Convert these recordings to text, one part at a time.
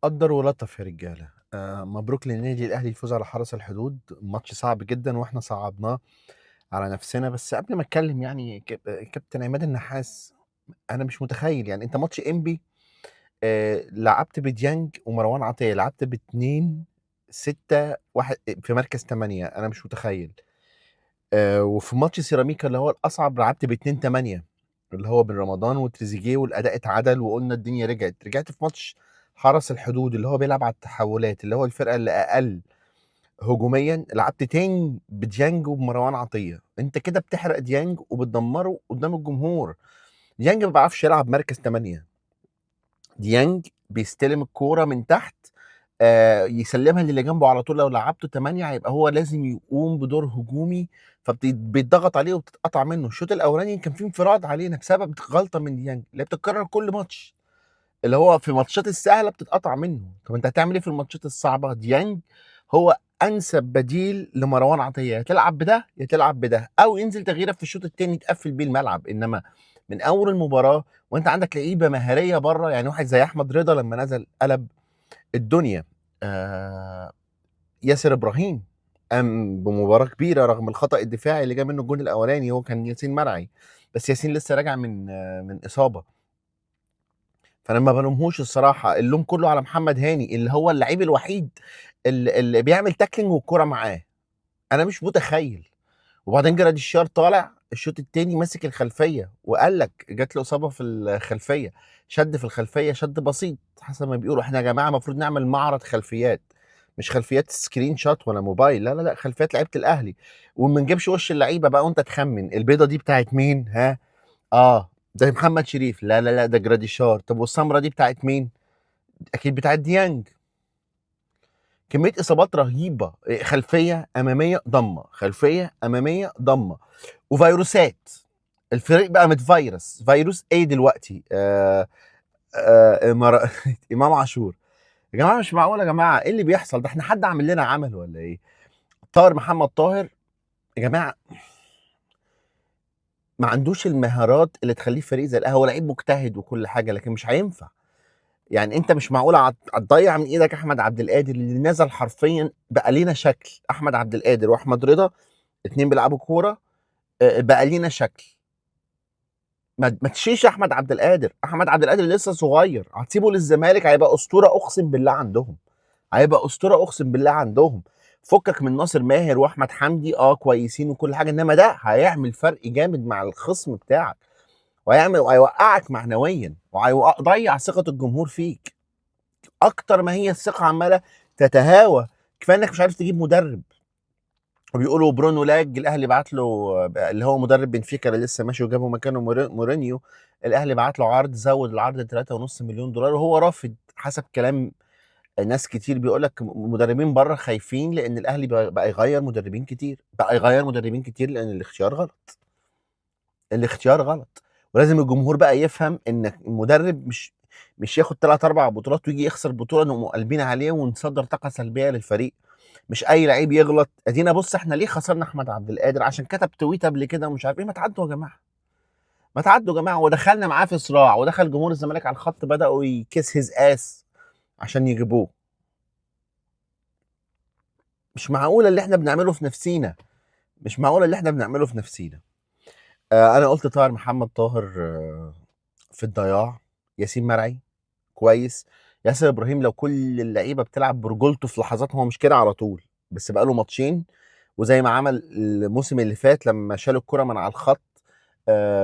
قدر ولطف يا رجاله. مبروك للنادي الاهلي الفوز على حرس الحدود. ماتش صعب جدا واحنا صعبناه على نفسنا. بس قبل ما اتكلم يعني كابتن عماد النحاس، انا مش متخيل يعني انت ماتش انبي لعبت بديانج ومروان عطية، لعبت باتنين ستة واحد في مركز 8، انا مش متخيل. وفي ماتش سيراميكا اللي هو الاصعب لعبت باتنين 8 اللي هو بن رمضان وتريزيجيه، والاداء اتعدل وقلنا الدنيا رجعت. رجعت في ماتش حرس الحدود اللي هو بيلعب على التحولات، اللي هو الفرقة اللي اقل هجوميا، لعبت تاني بديانج وبمروان عطية. انت كده بتحرق ديانج وبتدمره قدام الجمهور. ديانج ما بيعرفش يلعب مركز 8. ديانج بيستلم الكورة من تحت، يسلمها للي جنبه على طول. لو لعبته 8 هيبقى هو لازم يقوم بدور هجومي، فبيتضغط عليه وبتتقطع منه. الشوط الاولاني كان فيه انفراد علينا بسبب غلطه من ديانج اللي بتتكرر كل ماتش، اللي هو في ماتشات السهلة بتتقطع منه. طب انت هتعمل ايه في الماتشات الصعبة؟ ديانج هو انسب بديل لمروان عطية، يا تلعب بده يا تلعب بده، او ينزل تغييره في الشوط الثاني تقفل بيه الملعب. انما من اول المباراة وانت عندك لعيبة مهاريه بره، يعني واحد زي احمد رضا لما نزل قلب الدنيا. ياسر ابراهيم قام بمباراة كبيرة رغم الخطا الدفاعي اللي جاب منه الجون الاولاني، هو كان ياسين مرعي، بس ياسين لسه راجع من اصابه، فانا ما بلومهوش الصراحة. اللوم كله على محمد هاني اللي هو اللعيب الوحيد اللي بيعمل tackling والكره معاه. انا مش متخيل. وبعدين جراديشار طالع الشوط الثاني ماسك الخلفية وقال لك جات له اصابه في الخلفية، شد في الخلفية شد بسيط حسب ما بيقولوا. احنا يا جماعة المفروض نعمل معرض خلفيات، مش خلفيات screenshot ولا موبايل، لا لا لا، خلفيات لعيبة الاهلي، وما نجيبش وش اللعيبة بقى وانت تخمن البيضة دي بتاعت مين. ها ده محمد شريف، لا لا لا ده جراديشار. طب والسمره دي بتاعت مين؟ اكيد بتاعت ديانج. كمية اصابات رهيبة، خلفية امامية ضمه، خلفية امامية ضمه، وفيروسات. الفريق بقى متفيروس. فيروس ايه دلوقتي؟ امام عاشور. يا جماعة مش معقول يا جماعة، ايه اللي بيحصل ده؟ احنا حد عامل لنا عمل ولا ايه؟ طاهر محمد طاهر يا جماعة ما عندوش المهارات اللي تخليه فريق زي الاهلي. هو لعيب مجتهد وكل حاجة، لكن مش هينفع. يعني انت مش معقول هتضيع من ايدك احمد عبد القادر اللي نزل حرفيا بقى لينا شكل. احمد عبد القادر واحمد رضا اتنين بيلعبوا كورة، بقى لينا شكل. ما تشيش احمد عبد القادر. احمد عبد القادر لسه صغير، هتسيبه للزمالك هيبقى اسطورة اقسم بالله عندهم، هيبقى اسطورة اقسم بالله عندهم. فكك من ناصر ماهر واحمد حمدي، كويسين وكل حاجة، انما ده هيعمل فرق جامد مع الخصم بتاعك، وهيوقعك معنويا، وهيضيع ثقة الجمهور فيك اكتر ما هي الثقة عماله تتهاوى. كفاية انك مش عارف تجيب مدرب، وبيقولوا برونو لاج الاهلي بعت له، اللي هو مدرب بنفيكا اللي لسه ماشي وجابه مكانه مورينيو، الاهلي بعت له عرض، زود العرض 3.5 مليون دولار وهو رافض حسب كلام ناس كتير. بيقول لك مدربين بره خايفين لان الاهلي بقى يغير مدربين كتير، بقى يغير مدربين كتير لان الاختيار غلط، الاختيار غلط. ولازم الجمهور بقى يفهم ان المدرب مش ياخد 3-4 بطولات ويجي يخسر بطوله نقوم قلبين عليه ونصدر طاقة سلبية للفريق. مش اي لعيب يغلط. ادينا بص احنا ليه خسرنا احمد عبد القادر؟ عشان كتب تويت قبل كده ومش عارف ايه. ما تعدوا يا جماعة، ما تعدوا يا جماعة. ودخلنا معاه في صراع، ودخل جمهور الزمالك على الخط، بداوا ي kiss his ass عشان يجيبوه. مش معقولة اللي احنا بنعمله في نفسينا، مش معقولة اللي احنا بنعمله في نفسينا. انا قلت طاهر محمد طاهر، في الضياع. ياسين مرعي كويس. ياسر ابراهيم لو كل اللعيبة بتلعب برجولته في لحظات، هو مش كده على طول، بس بقاله ماتشين، وزي ما عمل الموسم اللي فات لما شال الكرة من على الخط،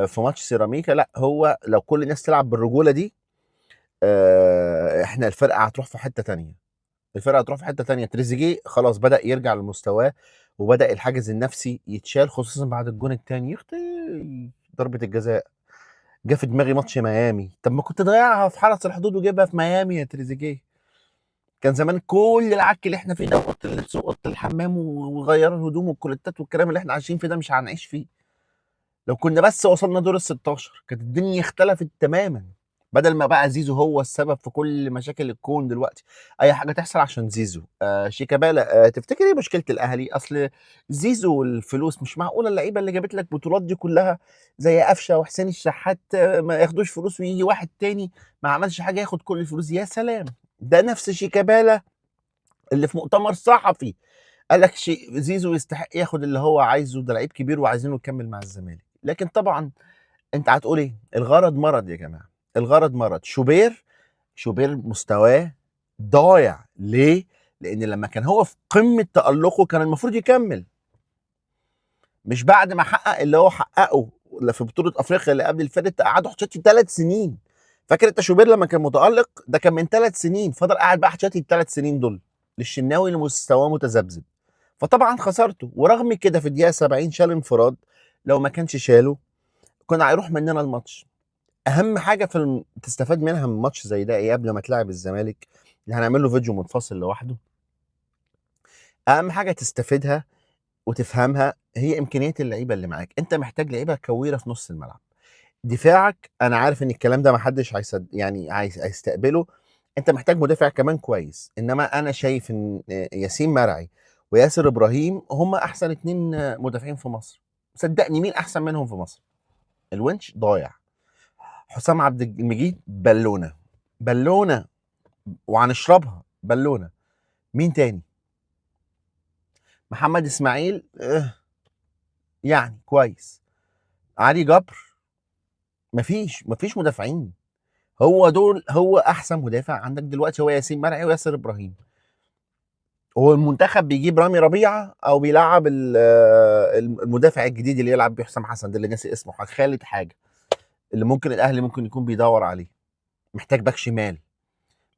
في ماتش سيراميكا. لا، هو لو كل الناس تلعب بالرجوله دي، احنا الفرقة هتروح في حتة تانية، الفرقة هتروح في حتة تانية. تريزيجيه خلاص بدا يرجع لمستواه، وبدا الحاجز النفسي يتشال، خصوصا بعد الجون التاني. يختي ضربه الجزاء جه في دماغي ماتش ميامي. طب ما كنت ضيعها في حرس الحدود وجيبها في ميامي يا تريزيجيه، كان زمان كل العك اللي احنا فيه ده، اوضة اللبس واوضه الحمام وغير الهدوم والكوليتات والكلام اللي احنا عايشين فيه ده مش هنعيش فيه. لو كنا بس وصلنا دور ال 16 كانت الدنيا اختلفت تماما. بدل ما بقى زيزو هو السبب في كل مشاكل الكون دلوقتي، اي حاجة تحصل عشان زيزو. شيكابالا، تفتكر ايه مشكلة الاهلي؟ اصل زيزو والفلوس. مش معقولة اللعيبة اللي جابت لك بطولات دي كلها زي قفشه وحسين الشحات، ما ياخدوش فلوس، ويجي واحد تاني ما عملش حاجة ياخد كل الفلوس. يا سلام. ده نفس شيكابالا اللي في مؤتمر صحفي قال لك زيزو يستحق ياخد اللي هو عايزه، ده لعيب كبير وعايزينه يكمل مع الزمالك. لكن طبعا انت هتقول ايه؟ الغرض مرض يا جماعة، الغرض مرض. شوبير مستواه ضايع. ليه؟ لان لما كان هو في قمة تألقه كان المفروض يكمل، مش بعد ما حقق اللي هو حققه في بطوله افريقيا اللي قبل اللي فاتت قعدوا احتياطي 3 سنين. فاكر انت شوبير لما كان متألق؟ ده كان من 3 سنين، فضل قاعد بقى احتياطي ال3 سنين دول للشناوي اللي مستواه متذبذب. فطبعا خسرته، ورغم كده في الدقيقة 70 شال انفراد، لو ما كانش شاله كنا هيروح مننا الماتش. اهم حاجة تستفاد منها من ماتش زي ده ايه قبل ما تلعب الزمالك اللي هنعمل له فيديو منفصل لوحده؟ اهم حاجة تستفيدها وتفهمها هي امكانيات اللعيبة اللي معاك. انت محتاج لعيبة كويره في نص الملعب. دفاعك، انا عارف ان الكلام ده ما حدش هيصد يعني هيستقبله، انت محتاج مدافع كمان كويس. انما انا شايف ان ياسين مرعي وياسر ابراهيم هم احسن 2 مدافعين في مصر. صدقني مين احسن منهم في مصر؟ الونش ضايع، حسام عبد المجيد بالونه، بالونه وهنشربها بالونه. مين تاني؟ محمد اسماعيل يعني كويس. علي جبر. مفيش مدافعين. هو دول، هو احسن مدافع عندك دلوقتي هو ياسين مرعي وياسر ابراهيم. هو المنتخب بيجيب رامي ربيعة او بيلعب المدافع الجديد اللي يلعب بيه حسام حسن ده اللي ناسي اسمه، خالد حاجة، اللي ممكن الاهلي ممكن يكون بيدور عليه. محتاج باك شمال،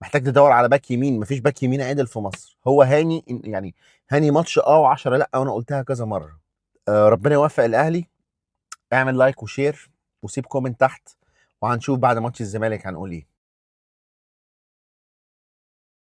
محتاج تدور على باك يمين، مفيش باك يمين عدل في مصر. هو هاني يعني هاني ماتش و10 لا، وانا قلتها كذا مرة. ربنا يوفق الاهلي. اعمل like و share وسيب comment تحت، وهنشوف بعد ماتش الزمالك هنقول ايه.